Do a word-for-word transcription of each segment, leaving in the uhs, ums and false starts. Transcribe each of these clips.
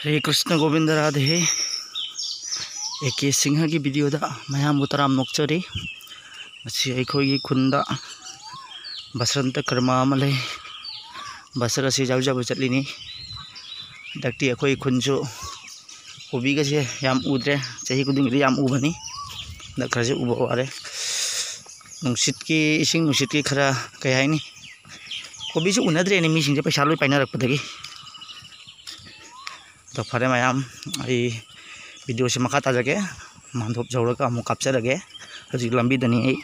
ꯍꯔꯦ Krishna Govinda Radhe. A K ꯁꯤꯡꯍꯒꯤ ꯚꯤꯗꯤꯑꯣꯗ ꯃꯌꯥꯝꯕꯨ ꯇꯔꯥꯝꯅ ꯑꯣꯛꯆꯔꯤ꯫ ꯉꯁꯤ ꯑꯩꯈꯣꯏꯒꯤ ꯈꯨꯟꯗ ꯕꯁꯟꯇ ꯀꯔꯃ ꯑꯃ ꯂꯩ꯫ ꯕꯁꯟꯇ ꯑꯁꯤ ꯌꯥꯎꯖꯕ ꯆꯠꯂꯤꯅꯤ꯫ ꯍꯟꯗꯛꯇꯤ ꯑꯩꯈꯣꯏ ꯈꯨꯟꯁꯨ ꯀꯣꯕꯤꯒꯁꯦ ꯌꯥꯝ ꯎꯗ꯭ꯔꯦ꯫ ꯆꯍꯤ ꯈꯨꯗꯤꯡꯒꯤꯗꯤ ꯌꯥꯝ ꯎꯕꯅꯤ꯫ ꯍꯟꯗꯛ ꯈꯔꯁꯦ ꯎꯕ ꯋꯥꯔꯦ꯫ ꯅꯨꯡꯁꯤꯠꯀꯤ, ꯏꯁꯤꯡ ꯅꯨꯡꯁꯤꯠꯀꯤ ꯈꯔ, ꯀꯩ ꯍꯥꯏꯅꯤ, ꯀꯣꯕꯤꯁꯨ ꯎꯅꯗ꯭ꯔꯦꯅꯦ ꯃꯤꯁꯤꯡꯁꯦ ꯄꯩꯁꯥ ꯂꯣꯏ ꯄꯥꯏꯅꯔꯛꯄꯗꯒꯤ꯫ ꯑꯗꯣ ꯐꯔꯦ ꯃꯌꯥꯝ, ꯑꯩ ꯚꯤꯗꯤꯑꯣꯁꯤ ꯃꯈꯥ ꯇꯥꯖꯒꯦ꯫ ꯃꯥꯟꯗꯣꯞ ꯌꯧꯔꯒ ꯑꯃꯨꯛ ꯀꯥꯞꯆꯔꯒꯦ꯫ ꯍꯧꯖꯤꯛ ꯂꯝꯕꯤꯗꯅꯤ ꯑꯩ꯫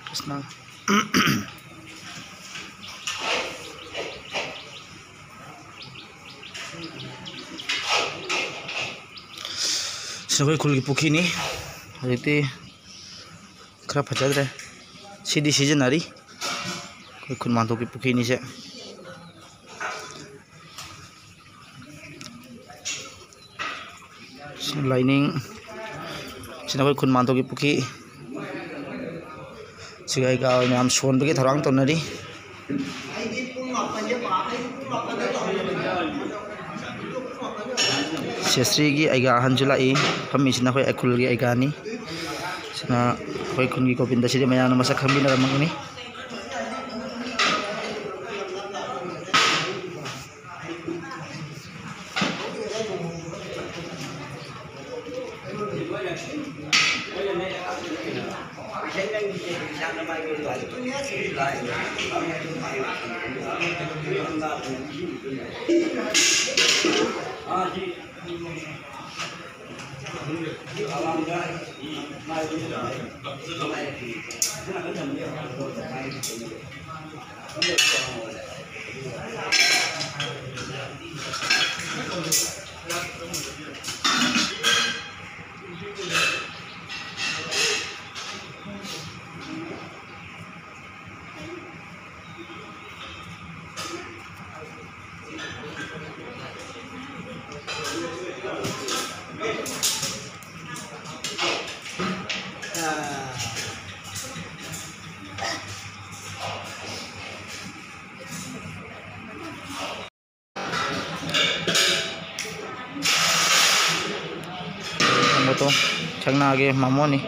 ꯀ꯭ꯔꯤꯁꯅ꯫ ꯁꯤ ꯑꯩꯈꯣꯏ ꯈꯨꯜꯒꯤ ꯄꯨꯈ꯭ꯔꯤꯅꯤ꯫ ꯍꯧꯖꯤꯛꯇꯤ ꯈꯔ ꯐꯖꯗ꯭ꯔꯦ꯫ ꯁꯤꯗꯤ ꯁꯤꯖꯤꯟꯅꯔꯤ꯫ ꯑꯩꯈꯣꯏ ꯈꯨꯟ ꯃꯥꯟꯗꯣꯞꯀꯤ ꯄꯨꯈ꯭ꯔꯤꯅꯤꯁꯦ꯫ ꯁꯤꯅ ꯂꯥꯏꯅꯤꯡ, ꯁꯤꯅ ꯑꯩꯈꯣꯏ ꯈꯨꯟ ꯃꯥꯟꯗꯣꯞꯀꯤ ꯄꯨꯈ꯭ꯔꯤ꯫ ꯁꯤꯒ ꯑꯩꯒ ꯑꯣꯏꯅ ꯌꯥꯝ ꯁꯣꯟꯕꯒꯤ ꯊꯧꯔꯥꯡ ꯇꯧꯅꯔꯤ꯫ ꯁꯦꯁ꯭ꯔꯤꯒꯤ ꯑꯩꯒꯥ ꯑꯍꯟꯁꯨ ꯂꯥꯛꯏ꯫ ꯐꯝꯃꯤꯁꯤꯅ ꯑꯩꯈꯣꯏ ꯈꯨꯜꯒꯤ ꯑꯩꯒꯥꯅꯤ꯫ ꯁꯤꯅ ꯑꯩꯈꯣꯏ ꯈꯨꯟꯒꯤ ꯒꯣꯕꯤꯟꯗꯁꯤꯗꯤ ꯃꯌꯥꯝꯅ ꯃꯁꯛ ꯈꯪꯕꯤꯅꯔꯝꯃꯒꯅꯤ꯫ ꯈꯪꯅꯥꯒꯤ ꯃꯃꯣꯅꯤ꯫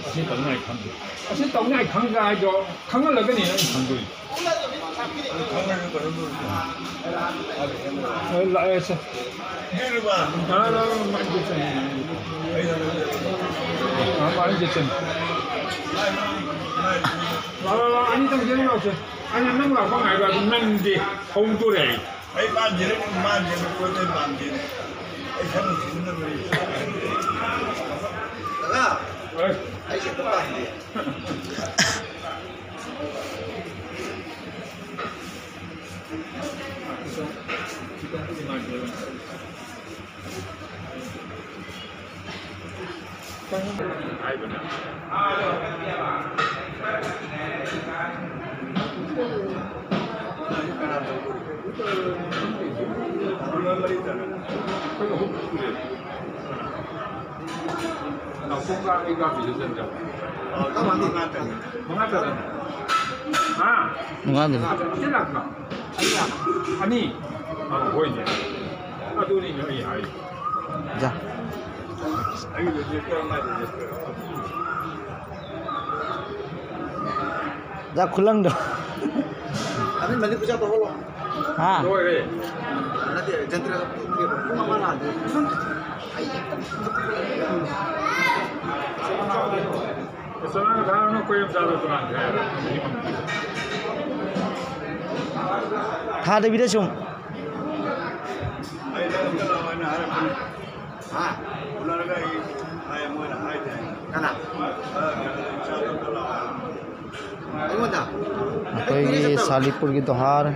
ꯑꯁꯤ ꯇꯧꯅꯤꯡꯉꯥꯏ ꯈꯪꯗꯦ꯫ ꯑꯁꯤ ꯇꯧꯅꯤꯡꯉꯥꯏ ꯈꯪꯗꯦ ꯍꯥꯏꯗꯣ ꯈꯪꯍꯜꯂꯒꯅꯤ ꯅꯪ ꯈꯪꯗꯣꯏꯅꯤ꯫ ꯑꯦ, ꯂꯥꯛꯑꯦ ꯁꯦ꯫ ꯑꯥ, ꯂꯥꯛꯑꯦ, ꯃꯥꯏ ꯆꯠꯁꯅꯤ꯫ ꯑꯥ, ꯃꯥꯏ ꯆꯠꯁꯅꯤ꯫ ꯂꯥꯛꯑꯣ, ꯂꯥꯛꯑꯣ, ꯑꯅꯤꯇꯪ ꯆꯦꯜꯂꯨ ꯂꯥꯛꯑꯣꯁꯦ꯫ ꯑꯩꯅ ꯅꯪ ꯂꯥꯛꯄ ꯉꯥꯏꯕ ꯑꯗꯨ ꯅꯪꯗꯤ ꯍꯧꯗꯣꯔꯦ ꯑꯩ꯫ ꯑꯩ ꯃꯥꯟꯗꯦꯅꯦ, ꯃꯥꯟꯗꯦꯅꯦ, ꯄꯣꯠ ꯆꯩ ꯃꯥꯟꯗꯦꯅꯦ꯫ ꯑꯩ ꯁꯛꯅ ꯊꯤꯅꯕꯅꯤ꯫ ꯗꯗꯥ, ꯑꯦ꯫ ꯑꯩ ꯁꯛꯅ ꯃꯥꯟꯗꯦ꯫ ꯍꯥꯏꯕꯅꯦ꯫ ꯃꯉꯥꯗꯅꯤ꯫ ꯃꯉꯥꯗꯅꯤ꯫ ꯑꯅꯤ꯫ ꯑ, ꯍꯣꯏꯅꯦ꯫ ꯑꯗꯨꯅꯤꯅꯦ ꯑꯩ ꯍꯥꯏ꯫ ꯌꯥ꯫ ꯌꯥ, ꯈꯨꯂꯪꯗꯣ꯫ ꯑꯗꯨ ꯃꯅꯤꯄꯨꯔ ꯆꯠꯄ ꯍꯣꯂꯣ꯫ ꯍꯥ? ꯂꯣꯏꯔꯦ꯫ ꯅꯠꯇꯦ, ꯖꯟꯇ꯭ꯔ ꯄꯨꯡ ꯑꯃ ꯂꯥꯛꯑꯗꯤ꯫ ꯆꯅꯥꯒ ꯊꯥꯔꯅꯨ, ꯑꯩꯈꯣꯏ ꯌꯥꯝ ꯆꯥꯗꯕ ꯗꯨꯀꯥꯟꯁꯦ ꯍꯥꯏꯔꯒ꯫ ꯊꯥꯗꯕꯤꯗ ꯁꯨꯝ꯫ ꯑꯩ ꯅꯪ ꯑꯝꯇ ꯂꯥꯛꯑꯣ ꯍꯥꯏꯅ ꯍꯥꯏꯔꯛꯄꯅꯦ꯫ ꯍꯥ? ꯎꯅꯔꯒ ꯑꯩ ꯍꯥꯏ, ꯃꯣꯏꯅ ꯍꯥꯏꯗꯦ ꯍꯥꯏ꯫ ꯀꯅꯥ? ꯑ, ꯀꯩꯅꯣ, ꯏꯆꯥꯗꯣ ꯑꯝꯇ ꯂꯥꯛꯑꯣ ꯍꯥꯏꯔꯛꯄꯅꯦ꯫ ꯑꯩꯉꯣꯟꯗ? ꯑꯩꯈꯣꯏꯒꯤ ꯁꯥꯂꯤꯄꯨꯔꯒꯤ ꯗꯣꯍꯥꯔ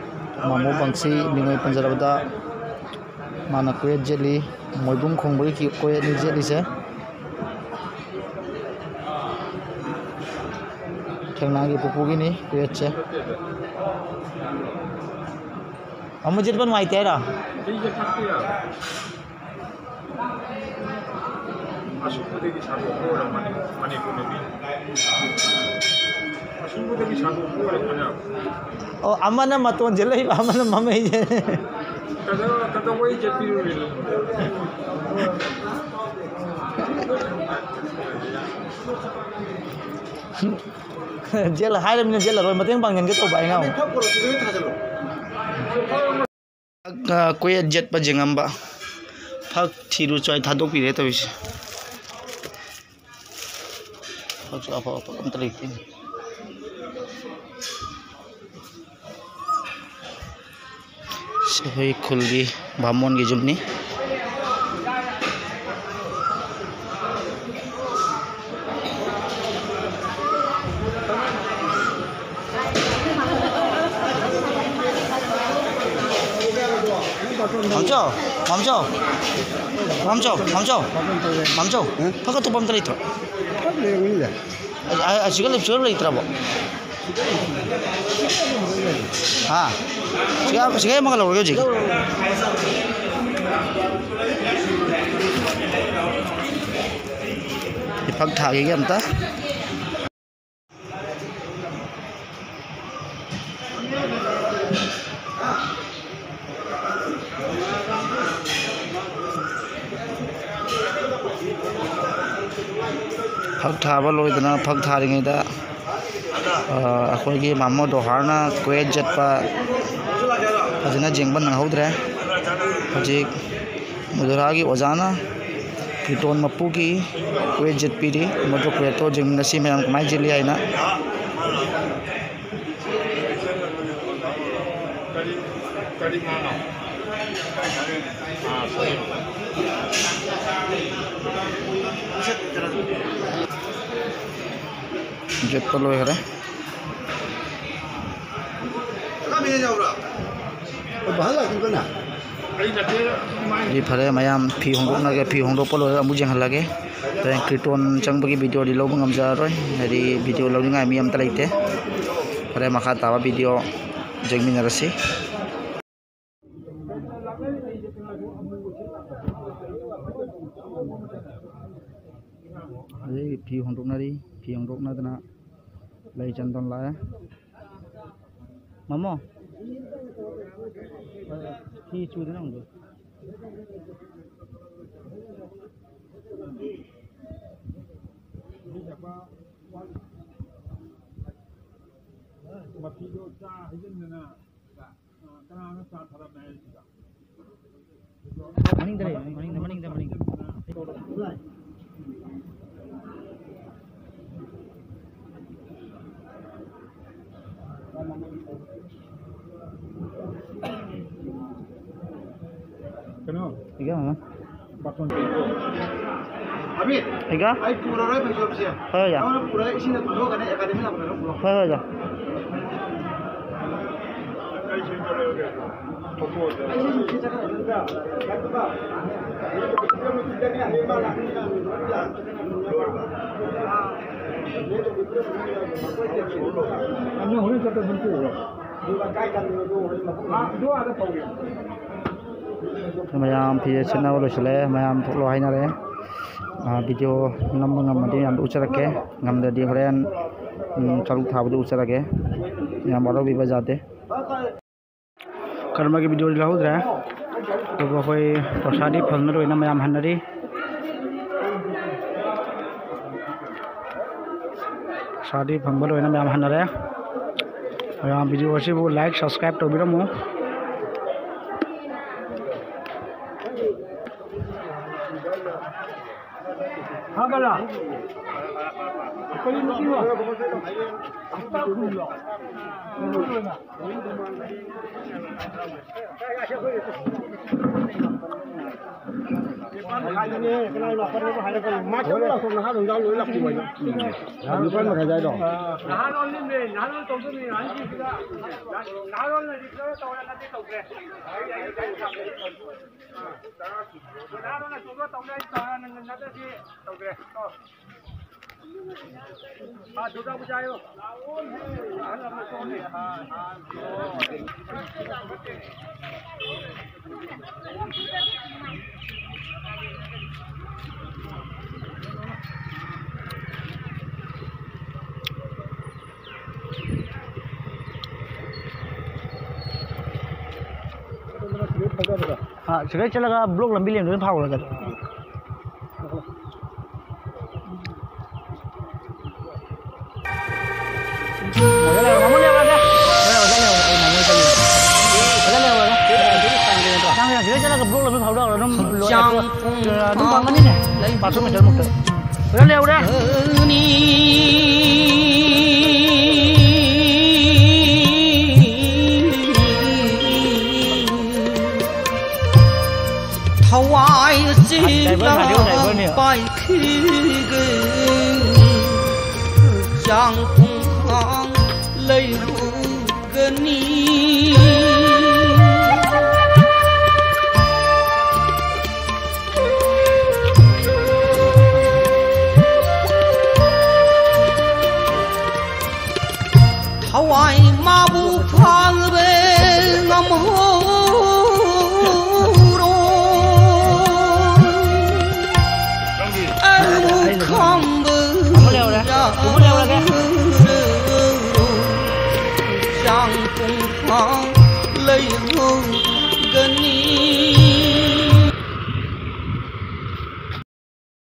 ꯃꯥꯃꯣ ꯕꯪꯁꯤ ꯃꯤꯡ ꯑꯣꯏꯅ ꯄꯟꯖꯔꯕꯗ ꯃꯥꯅ ꯀꯣꯌꯦꯠ ꯌꯦꯠꯂꯤ, ꯃꯣꯏꯕꯨꯡ ꯈꯣꯡꯕꯒꯤ ꯀꯤ-, ꯀꯣꯌꯦꯠꯅꯤ ꯌꯦꯠꯂꯤꯁꯦ꯫ ꯊꯦꯡꯅꯥꯒꯤ ꯄꯨꯄꯨꯒꯤꯅꯤ ꯀꯣꯌꯦꯠꯁꯦ꯫ ꯑꯃꯨꯛ ꯌꯦꯠꯄ ꯅꯨꯡꯉꯥꯏꯇꯦ ꯍꯥꯏꯔꯣ? ꯑꯁꯨꯝꯕꯗꯒꯤ ꯁꯥꯗꯣꯛꯄ ꯑꯣꯏꯔꯝꯃꯅꯤ ꯃꯅꯤꯄꯨꯔ ꯅꯨꯄꯤ꯫ ꯑꯁꯨꯝꯕꯗꯒꯤ ꯁꯥꯗꯣꯛꯄ ꯑꯣꯏꯔꯝꯃꯅꯤ꯫ ꯑꯣ, ꯑꯃꯅ ꯃꯇꯣꯟꯁꯦ ꯂꯩꯕ, ꯑꯃꯅ ꯃꯃꯩꯁꯦ꯫ ꯀꯩꯗꯧ-, ꯀꯩꯗꯧꯕꯩ ꯆꯠꯄꯤꯔꯨꯔꯤꯅꯣ? ꯖꯦꯜ ꯍꯥꯏꯔꯕꯅꯤꯅ ꯖꯦꯜ ꯂꯔꯣꯏ ꯃꯇꯦꯡ ꯄꯥꯡꯁꯤꯟꯒꯦ ꯇꯧꯕ ꯑꯩꯅ ꯑꯃꯨꯛ꯫ ꯐꯛ ꯄꯨꯔꯛꯇ꯭ꯔꯤꯉꯩ ꯊꯥꯖꯤꯜꯂꯣ꯫ ꯑ, ꯀꯣꯌꯦꯠ ꯌꯦꯠꯄ ꯌꯦꯡꯉꯝꯕ꯫ ꯐꯛ ꯊꯤꯔꯨ ꯆꯣꯏ ꯊꯥꯗꯣꯛꯄꯤꯔꯦ ꯇꯧꯔꯤꯁꯦ꯫ ꯐꯛꯁꯨ ꯑꯐ ꯑꯐꯕ ꯑꯝꯇ ꯂꯩꯇꯦ꯫ ꯁꯤ ꯑꯩꯈꯣꯏ ꯈꯨꯜꯒꯤ ꯕꯥꯃꯣꯟꯒꯤ ꯌꯨꯝꯅꯤ꯫ ꯃꯥꯝꯆꯧ, ꯃꯥꯝꯆꯧ, ꯃꯥꯝꯆꯧ, ꯃꯥꯝꯆꯧ, ꯃꯥꯝꯆꯧ, ꯐꯛ ꯑꯇꯣꯞꯄ ꯑꯝꯇ ꯂꯩꯇ꯭ꯔꯣ? ꯑ-, ꯑ-, ꯑꯁꯤꯒ ꯂꯩ-, ꯁꯤꯒ ꯂꯩꯇ꯭ꯔꯕꯣ? ꯍꯥ? ꯁꯤꯒ, ꯁꯤꯒ ꯑꯃꯒ ꯂꯧꯔꯒꯦ ꯍꯧꯖꯤꯛ꯫ ꯐꯛ ꯊꯥꯈꯤꯒꯦ ꯑꯝꯇ꯫ ꯐꯛ ꯊꯥꯕ ꯂꯣꯏꯗꯅ, ꯐꯛ ꯊꯥꯔꯤꯉꯩꯗ, ꯑ, ꯑꯩꯈꯣꯏꯒꯤ ꯃꯥꯃꯣ ꯗꯣꯍꯥꯔꯅ ꯀꯣꯌꯦꯠ ꯆꯠꯄ ꯐꯖꯅ ꯌꯦꯡꯕ ꯅꯪꯍꯧꯗ꯭ꯔꯦ꯫ ꯍꯧꯖꯤꯛ ꯃꯨꯗꯨꯔꯥꯒꯤ ꯑꯣꯖꯥꯅ ꯀꯤꯔꯇꯣꯟ ꯃꯄꯨꯒꯤ ꯀꯣꯌꯦꯠ ꯆꯠꯄꯤꯔꯤ꯫ ꯃꯗꯨ ꯀꯣꯌꯦꯠꯇꯣ ꯌꯦꯡꯃꯤꯟꯅꯁꯤ ꯃꯌꯥꯝ ꯀꯃꯥꯏꯅ ꯆꯦꯜꯂꯤ ꯍꯥꯏꯅ꯫ ꯌꯦꯠꯄ ꯂꯣꯏꯈꯔꯦ꯫ ꯁꯤ ꯐꯔꯦ, ꯃꯌꯥꯝ ꯐꯤ ꯍꯣꯡꯗꯣꯛꯅꯒꯦ꯫ ꯐꯤ ꯍꯣꯡꯗꯣꯛꯄ ꯂꯣꯏꯔꯒ ꯑꯃꯨꯛ ꯌꯦꯡꯍꯜꯂꯒꯦ꯫ ꯍꯣꯔꯦꯟ ꯀꯤꯔꯇꯣꯟ ꯆꯪꯕꯒꯤ ꯚꯤꯗꯤꯑꯣꯗꯤ ꯂꯧꯕ ꯉꯝꯖꯔꯔꯣꯏ, ꯍꯥꯏꯗꯤ ꯚꯤꯗꯤꯑꯣ ꯂꯧꯅꯤꯡꯉꯥꯏ ꯃꯤ ꯑꯝꯇ ꯂꯩꯇꯦ꯫ ꯍꯣꯔꯦꯟ ꯃꯈꯥ ꯇꯥꯕ ꯚꯤꯗꯤꯑꯣ ꯌꯦꯡꯃꯤꯟꯅꯔꯁꯤ꯫ ꯍꯧꯖꯤꯛ ꯐꯤ ꯍꯣꯡꯗꯣꯛꯅꯔꯤ꯫ ꯐꯤ ꯍꯣꯡꯗꯣꯛꯅꯗꯅ ꯂꯩ ꯆꯟꯗꯣꯟ ꯂꯥꯛꯑꯦ꯫ ꯃꯃꯣ, ꯐꯤ ꯆꯨꯗꯅ ꯍꯣꯡꯗꯣꯛ꯫ ꯃꯐꯤꯗꯣ ꯆꯥ ꯍꯩꯖꯤꯟꯗꯅ꯫ ꯃꯅꯤꯡꯗ ꯂꯩꯌꯨ, ꯃꯅꯤꯡꯗ, ꯃꯅꯤꯡꯗ, ꯃꯅꯤꯡꯗ꯫ ꯀꯩꯅꯣ? ꯏꯒ ꯃꯃꯥ꯫ ꯕꯥꯇꯣꯟ꯫ ꯑꯕꯤ, ꯏꯒ? ꯑꯩ ꯄꯨꯔꯔꯣꯏ ꯐꯩꯖꯣꯝꯁꯦ꯫ ꯍꯣꯏ, ꯑꯣꯖꯥ꯫ ꯅꯪꯅ ꯄꯨꯔꯒ ꯏꯁꯤꯡꯗ ꯇꯨꯝꯊꯣꯛꯀꯅꯤ, ꯑꯦꯀꯥꯗꯃꯤ ꯂꯥꯛꯄꯗ ꯄꯨꯔꯣ꯫ ꯍꯣꯏ, ꯍꯣꯏ, ꯑꯣꯖꯥ꯫ ꯃꯌꯥꯝ ꯐꯤ ꯁꯦꯠꯅꯕ ꯂꯣꯏꯁꯤꯜꯂꯦ, ꯃꯌꯥꯝ ꯊꯣꯛꯂꯣ ꯍꯥꯏꯅꯔꯦ꯫ ꯚꯤꯗꯤꯑꯣ ꯅꯝꯕ ꯉꯝꯃꯗꯤ ꯃꯌꯥꯝꯗ ꯎꯠꯆꯔꯛꯀꯦ, ꯉꯝꯗ꯭ꯔꯗꯤ ꯍꯣꯔꯦꯟ, ꯎꯝ, ꯁꯔꯨꯛ ꯊꯥꯕꯗ ꯎꯠꯆꯔꯛꯀꯦ꯫ ꯃꯌꯥꯝ ꯋꯥꯔꯧꯕꯤꯕ ꯌꯥꯗꯦ꯫ ꯀꯔꯃꯒꯤ ꯚꯤꯗꯤꯑꯣꯗꯤ ꯂꯧꯍꯧꯗ꯭ꯔꯦ꯫ ꯑꯗꯨꯕꯨ ꯑꯩꯈꯣꯏ ꯄ꯭ꯔꯁꯥꯗꯤ ꯐꯪꯅ ꯂꯣꯏꯅ ꯃꯌꯥꯝ ꯍꯟꯅꯔꯤ꯫ ꯄ꯭ꯔꯁꯥꯗꯤ ꯐꯪꯕ ꯂꯣꯏꯅ ꯃꯌꯥꯝ ꯍꯟꯅꯔꯦ꯫ ꯃꯌꯥꯝ ꯚꯤꯗꯤꯑꯣ ꯑꯁꯤꯕꯨ like, subscribe ꯇꯧꯕꯤꯔꯝꯃꯨ꯫ ꯅꯤꯄꯥꯜ ꯃꯈꯥꯏ ꯑꯗꯨꯋꯥꯏꯗꯣ꯫ ꯅꯍꯥꯔꯣꯜꯅꯤꯅꯦ, ꯅꯍꯥꯔꯣꯜ ꯇꯧꯗꯣꯏꯅꯤ, ꯑꯍꯟꯁꯤꯡꯁꯤꯗ꯫ ꯅꯍꯥꯔꯣꯜꯅꯗꯤ ꯈꯔ ꯇꯧꯔꯦ, ꯅꯠꯇꯦ ꯇꯧꯗ꯭ꯔꯦ꯫ ꯅꯍꯥꯔꯣꯜꯅ ꯆꯨꯝꯕ ꯇꯧꯅꯤ, ꯑꯩ ꯇꯧꯔ ꯅꯠꯇ꯭ꯔꯗꯤ ꯇꯧꯗ꯭ꯔꯦ꯫ ꯀꯣ꯫ ꯑꯥ, ꯁꯤꯗꯩ ꯆꯠꯂꯒ ꯕ꯭ꯂꯣꯛ ꯂꯝꯕꯤ ꯂꯩꯕꯗꯨꯗ ꯐꯥꯎꯔꯒ꯫ ꯁꯤꯗꯩ ꯆꯠꯂꯒ ꯕ꯭ꯂꯣꯛ ꯂꯝꯕꯤ ꯐꯥꯎꯔꯒ ꯑꯗꯨꯝ ꯂꯣꯏꯔꯦ꯫ ꯑꯗꯨꯝ ꯐꯪꯒꯅꯤꯅꯦ꯫ ꯄꯥꯊꯣꯛ ꯃꯦꯇꯔ ꯃꯨꯛꯇ꯫ ꯐꯖꯅ ꯂꯩꯍꯧꯔꯦ꯫ ꯊꯋꯥꯏ ꯆꯤꯡꯅ ꯄꯥꯏꯈꯤꯒꯦ, ꯍꯛꯆꯥꯡ ꯄꯨꯡꯈꯥꯡ ꯂꯩꯔꯨꯒꯅꯤ꯫ ꯊꯋꯥꯏ ꯃꯥꯕꯨ ꯐꯥꯜꯕꯦ ꯉꯝꯍꯧꯔꯣ꯫ ꯅꯪꯒꯤ ꯑꯃ ꯂꯩꯍꯧꯔꯦ꯫ ꯑꯃ ꯂꯩꯍꯧꯔꯒꯦ꯫